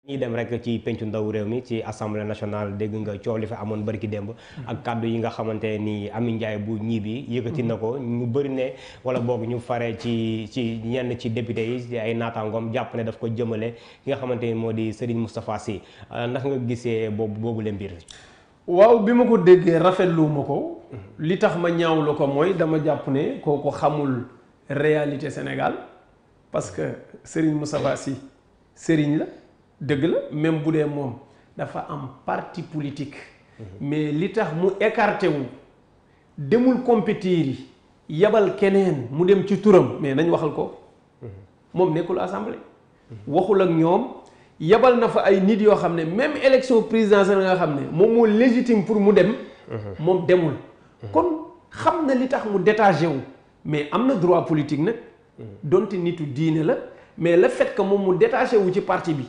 ñi dem rek ci pencu ndaw réew mi ci assemblée nationale dégg nga coow li fa amoon barki démb ak kàddu yi nga xamante ni Amy Ndiaye bu ñii bi yëkkati na ko ñu bëri ne wala boog ñu faree ci ñenn ci député yi ay naataangoom jàpp ne daf ko jëmale ki nga xamante ni moo di Serigne Moustapha Sy ndax nga gisee boobu le mbir. waaw bi ma ko déggee rafetlu ma ko li tax ma ñaawlu ko mooy dama jàpp ne kooku xamul réalité Sénégal parce que Serigne Moustapha Sy Serigne la dëgg la même bu dee moom dafa am parti politique mais li tax mu écarté wu demul compétir yi yabal keneen mu dem ci turam mais nañ waxal ko moom nekkul assemblée waxul ak ñoom yabal na fa ay nit yoo xam ne même élection présidentielle nga xam ne moom moo légitime pour mu dem moom demul kon xam na li tax mu détaché wu mais am na droit politique nag donte nitu diine la mais le fait que moom mu détaché wu ci parti bi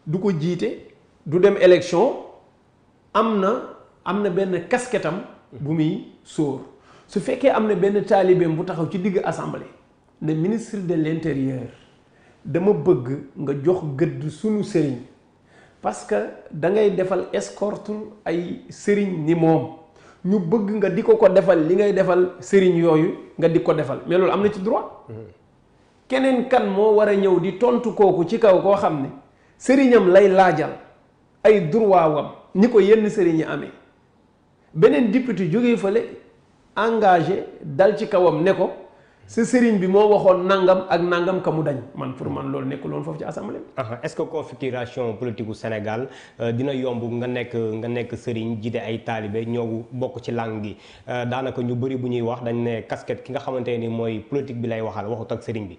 du ko jiite du dem élection am na benn casquette am bu muy sóor su fekkee am na benn taalibeem bu taxaw ci digg assemblée ne ministre de l'intérieur dama bëgg nga jox gëdd sunu sëriñ parce que da ngay defal escorte ay sëriñ ni moom ñu bëgg nga di ko defal li ngay defal sëriñ yooyu nga di ko defal mais loolu am na ci droit keneen kan moo war a ñëw di tontu kooku ci kaw koo xam ne sëriñam lay laajal ay droit wam ni ko yenn sëriñ yi amee beneen député jógee fële engagé dal ci kawam ne ko sa sëriñ bi moo waxoon nangam ak nangam ka mu dañ man pour man loolu nekkul woon foofu ci assemblée bi. est-ce que configuration politique gu Sénégal dina yomb nga nekk sëriñ jiite ay taalibe ñoo bokk ci langue gi daanaka ñu bëri bu ñuy wax dañ ne casquette ki nga xamante ni mooy politique bi lay waxal waxut ak sëriñ bi.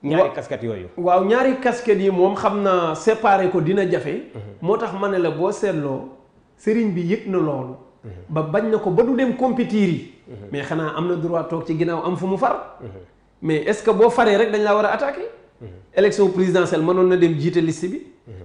ñaari casquette yooyu. waaw ñaari casquette yi moom xam naa séparer ko dina jafe. moo tax ma ne la boo seetloo sëriñ bi yëg na loolu. ba bañ na ko ba du dem compétir yi. mais xanaa am na droit toog ci ginnaaw am fu mu far. mais est-ce que boo faree rek dañ laa war a attaquer. élection présidentielle mënoon na dem jiite liste bi.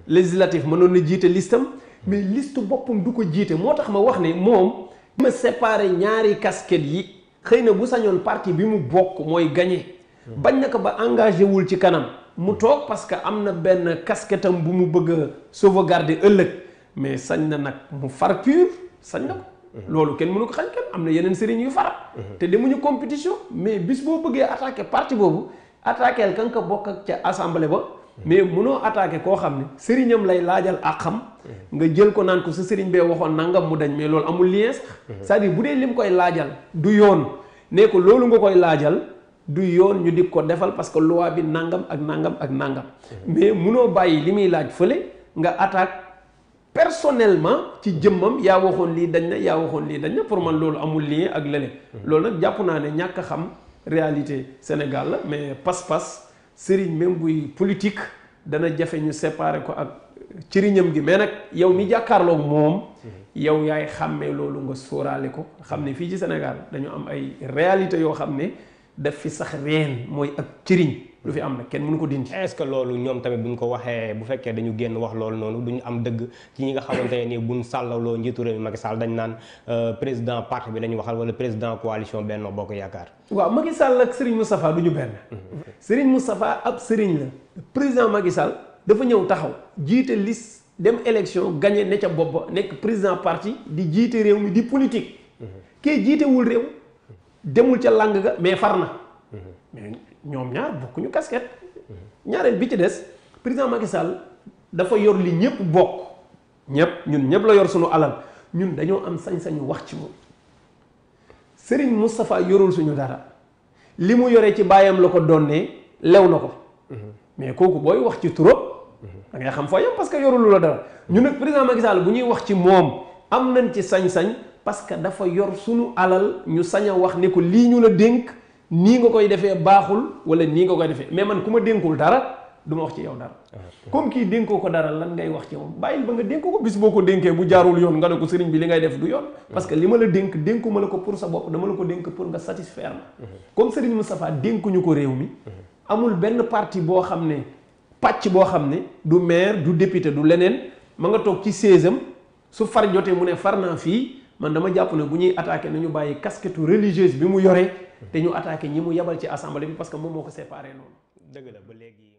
législative mënoon na jiite listam mais liste boppam du ko jiite moo tax ma wax ne moom. ma séparer ñaari casquette yi xëy na bu sañoon parti bi mu bokk mooy gagné. bañ na ko ba engagé wul ci kanam mu toog parce que am na benn casquette am bu mu bëgg a sauvegarder ëllëg mais sañ na nag mu far pur sañ na ko loolu kenn mënu ko xañ kenn am na yeneen sëriñ yu fara te demuñu compétition mais bis boo bëggee attaquer parti boobu attaquer kan ko bokk ak ca assemblée ba mais mënoo attaquer koo xam ne sëriñam lay laajal ak xam nga jël ko naan ko sa sëriñ bee waxoon nangam mu dañ mais loolu amul lien sax c'est-à-dire bu dee lim koy laajal du yoon ne ko loolu nga koy laajal du yoon ñu di ko defal parce que loi bi nangam ak nangam ak nangam mais munoo bàyyi li muy laaj fële nga attaque personnellement ci jëmmam yaa waxoon lii dañ na pour man loolu amul lien ak lële loolu nag jàpp naa ne ñàkk a xam réalité Sénégal la mais pas-pas sëriñ même buy politique dana jafe ñu séparer ko ak cëriñam gi mais nag yow mi jàkkaarloog moom yow yaay xàmmee loolu nga sóoraale ko xam ne fii ci Sénégal dañu am ay réalité yoo xam ne daf fi sax reen mooy ak cëriñ lu fi am nag kenn mënu ko dindi. est-ce que loolu ñoom tamit buñ ko waxee bu fekkee dañu génn wax loolu noonu duñu am dëgg ci ñi nga xamante ne nii buñ sàllaloo njiitu réew mi Macky Sall dañ naan président parti bi la ñu waxal wala président coalition Benno Bokk Yaakaar. waaw Macky Sall ak Serigne Moustapha du ñu benn. Serigne Moustapha ab Serigne la. président Macky Sall dafa ñëw taxaw jiite liste dem élection gagné ne ca bopp ba nekk président parti di jiite réew mi di politique. kee jiitewul réew. demul ca lang ga mais far na mais ñoom ñaar bokkuñu casquette ñaareel bi ci des président Macky Sall dafa yor li ñëpp bokk ñun ñëpp la yor suñu alal ñun dañoo am sañ-sañu wax ci moom Serigne Moustapha yorul suñu dara li mu yoree ci baayam la ko donnee lew na ko mais kooku booy wax ci turam da ngay xam foo yam parce que yorul la dara ñun nag président Macky Sall bu ñuy wax ci moom am nañ ci sañ-sañ parce que dafa yor sunu alal ñu sañ a wax ne ko lii ñu la dénk nii nga koy defee baaxul wala nii nga koy defee mais man ku ma dénkul dara du ma wax ci yow dara comme kii dénkoo ko dara lan ngay wax ci moom bàyyil ba nga dénkoo ko bis boo ko dénkee bu jaarul yoon nga ne ko sëriñ bi li ngay def du yoon parce que li ma la dénk dénkuma la ko pour sa bopp dama la ko dénk pour nga satisfaire ma comme Serigne Moustapha dénkuñu ko réew mi amul benn parti boo xam ne pàcc boo xam ne du maire du député du leneen ma nga toog ci 16am su far jotee mu ne far naa fii man dama jàpp ne bu ñuy attaqué nañu bàyyi casquette religieuse bi mu yore te ñu attaqué ñi mu yebal ci assemblée bi parce que moom moo ko séparé noonu. dëgg la ba léegi.